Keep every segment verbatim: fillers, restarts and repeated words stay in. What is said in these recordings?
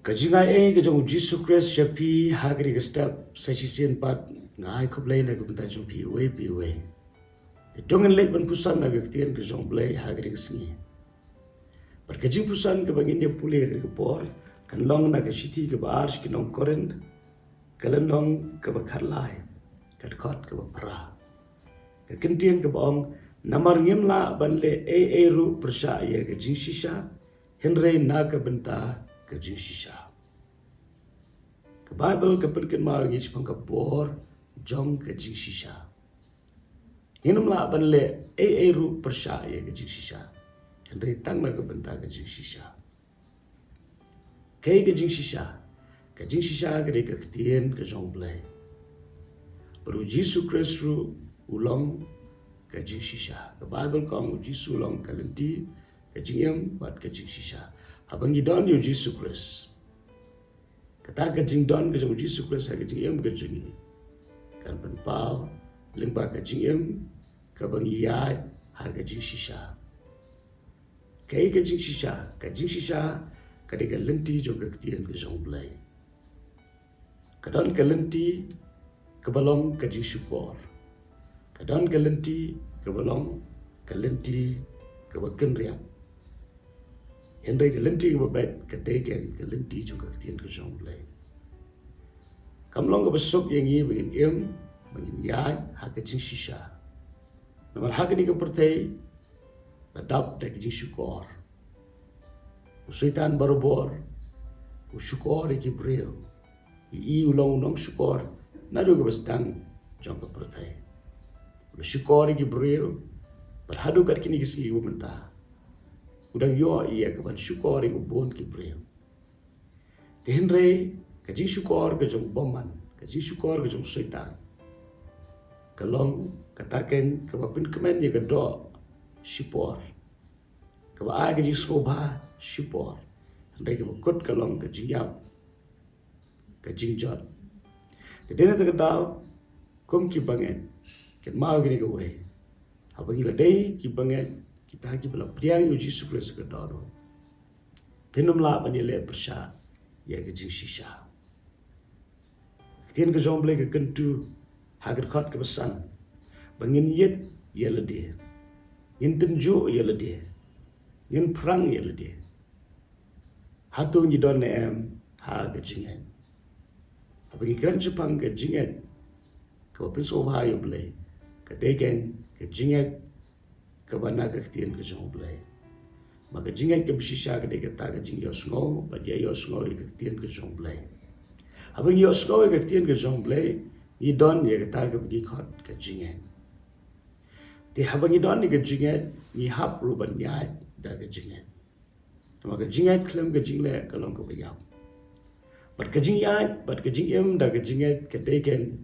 Ka jingai ei ka jong u Jisu Khrist sha phi ha kane ka step sa shisien pat, nga ai khublei na ka bynta jong phi uwei pa uwei. Te to ngin leit ban puson na ka ktien ka jong u Blei ha kane ka sngi. Bad ka jingpuson kaba ngin ïa pule ha kane ka por kan long na ka shithi kaba ar sha ki nong Korinth, ka lynnong kaba khatlai, ka dkhot kaba phra. Ka kyntien kaba ong, namar ngim lah ban leh ei ei ruh pyrshah ïa ka jingshisha, hynrei na ka bynta ka jingshisha. Ka Baibl ka pynkynmaw ïa ngi shaphang ka bor jong ka jingshisha. Ngim lah ban leh ei ei ruh pyrshah ïa ka jingshisha, hynrei tang na ka bynta ka jingshisha. Kaei ka jingshisha? Ka jingshisha ka dei ka ktien ka jong u Blei. Bad u Jisu Khrist ruh u long ka jingshisha. Ka Baibl ka ong u Jisu u long ka lynti, ka jingim bad ka jingshisha. Haba ngi don ïa u Jisu Khrist, kata ka jingdon ka jong u Jisu Khrist ha ka jingim ka jong ngi kan pynpaw lyngba ka jingim kaba ngi ïaid ha ka jingshisha. Kaei ka jingshisha? Ka jingshisha ka dei ka lynti jong ka ktien ka jong u Blei. Ka don ka lynti kaba long ka jingshukor. Ka don ka lynti kaba long ka lynti kaba kynriah. Hynrei ka lynti kaba beit ka dei ka lynti jong ka ktien ka jong u Blei. Kam long kaba suk ïa ngi ba ngin im, ba ngin ïaid ha ka jingshisha. Namar ha kane ka pyrthei la dap da ka jingshukor. U Soitan barabor u shukor ïa ki briew. Ïa u long u nongshukor naduh kaba sdang jong ka pyrthei. U la shukor ïa ki briew bad haduh kat kine ki sngi ba mynta u dang ïoh ïa ka ban shukor ïa ka bun ki briew. Te hynrei ka jingshukor ka jong u bymman, ka jingshukor ka jong u Soitan, ka long kata keiñ kaba pynkmen ïa ka doh shipor, kaba ai ka jingsngewbha shipor. Hynrei kaba kut ka long ka jingïap, ka jingjot. Te dei na kata ka daw kum ki bangeit, kynmaw kine kawei. Haba ngi la dei ki bangeit, kita kiba la pdiang ïa u Jisu Khrist ka dohnud, phin ym lah ban ïaleh pyrshah ïa ka jingshisha. Ka ktien ka jong u Blei ka kyntu ha ka dkhot kaba san ba ngin ïit ïa lade, ngin tynjuh ïa lade, ngin phrang ïa lade. Hato ngi don ne em ha ka jingngeit? Haba ngi kren shaphang ka jingngeit kaba pynsngewbha ïa u Blei, ka dei keiñ ka jingngeit kaba na ka ktien ka jong u Blei. Ma ka jingngeit kaba shisha ka dei kata ka jingïohsngew bad ïa-ïohsngew ïa ka ktien ka jong u Blei. Haba ngi ïohsngew ïa ka ktien ka jong u Blei, ngi don ïa kata kaba ngi khot ka jingngeit. Te haba ngi don ïa ka jingngeit, ngi hap ruh ban ïaid da ka jingngeit. Namar ka jingngeit khlem ka jingleh ka long kaba ïap. Bad ka jingïaid bad ka jingim da ka jingngeit ka dei keiñ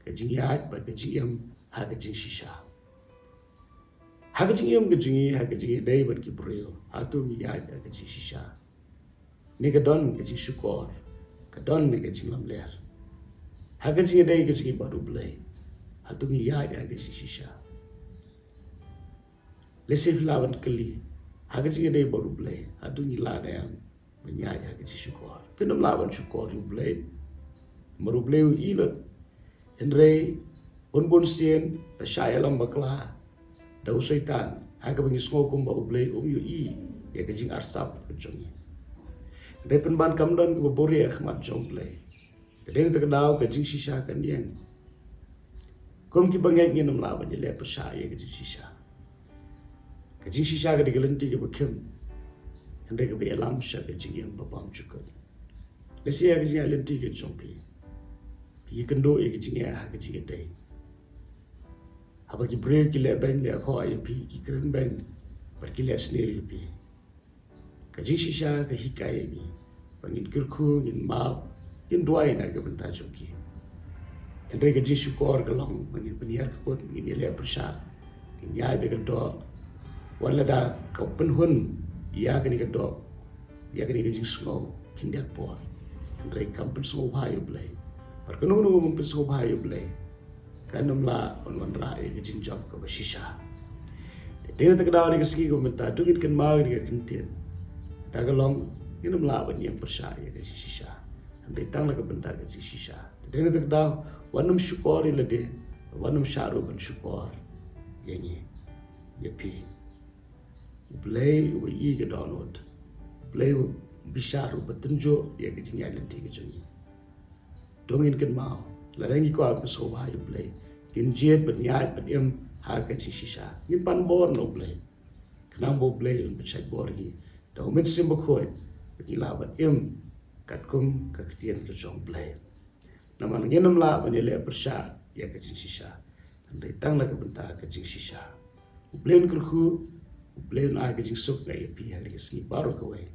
ka jingïaid bad ka jingim ha ka jingshisha. Ha ka jingim ka jong ngi, ha ka jingïadei bad ki briew, hato ngi ïaid ha ka jingshisha? Ne ka don ka jingshukor, ka don ne ka jinglamler? Ha ka jingïadei ka jong ngi bad u Blei, hato ngi ïaid ha ka jingshisha? Lehse phi lah ban kylli, ha ka jingïadei bad u Blei, hato ngi lah ne em ban ïaid ha ka jingshukor? Phin ym lah ban shukor ïa u Blei, namar u Blei u ïeit lut. Hynrei bun bun sien la shah ïalam bakla da u Soitan, ha kaba ngi sngew kumba u Blei um ïohi ïa ka jingarsap ka jong ngi. Hynrei pynban kam don kaba buhrieh ha khmat jong u Blei. Te dei na kata ka daw ka jingshisha kan ïeng. Kum ki bangeit ngin ym lah ban ïaleh pyrshah ïa ka jingshisha. Ka jingshisha ka dei ka lynti kaba khim, hynrei kaba ïalam sha ka jingim ba bymjukut. Lehse ha ka jingïaid lynti ka jong phi, phi ïakynduh ïa ka jingeh ha ka jingïadei. Haba ki briew ki leh beiñ leh khoh ïa phi, ki kren beiñ bad ki leh sniew ïa phi, ka jingshisha ka hikai ïa ngi ba ngin kyrkhu, ngin map, ngin duwai na ka bynta jong ki. Hynrei ka jingshukor ka long ba ngin pynhiar kput, ngin ïaleh pyrshah, ngin ïaid da ka doh, wat lada ka pynhun ïa kane ka doh, ïa kane ka jingsngew khyndiat por. Hynrei kam pynsngewbha ïa u Blei. Bad kano kano kaba ym pynsngewbha ïa u Blei, kan ym lah ban wanrah ïa ka jingjop kaba shisha. Te dei na kata ka daw, ha kane ka sngi kaba mynta, to ngin kynmaw ïa kane ka kyntien. Kata ka long Ngin ym lah ban ïeng pyrshah ïa ka jingshisha. Hynrei tang na ka bynta ka jingshisha. Te dei na kata ka daw, wat nym shukor ïa lade, wat nym shah ruh ban shukor ïa ngi, ïa phi. U Blei uba ïohi ka dohnud. U Blei uba bishar, uba tynjuh ïa ka jingïaid lynti ka jong ngi. To ngin kynmaw, lada ngi kwah ban sngewbha ïa U Blei, ngin jied ban ïaid ban im ha ka jingshisha. Ngin pan bor na U Blei. Khnang ba U Blei un pynshait bor ïa ngi da U Mynsiem Bakhuid, ba ngin lah ban im katkum ka ktien ka jong U Blei. Namar ngin ym lah ban ïaleh pyrshah ïa ka jingshisha. Hynrei tang na ka bynta ka jingshisha. U Blei un kyrkhu, U Blei un ai ka jingsuk na ïa phi ha ka sngi baroh kawei.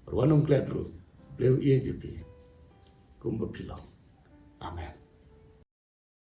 Bad wat nym klet ruh, U Blei u ïeit ïa phi kumba phi long. Amen.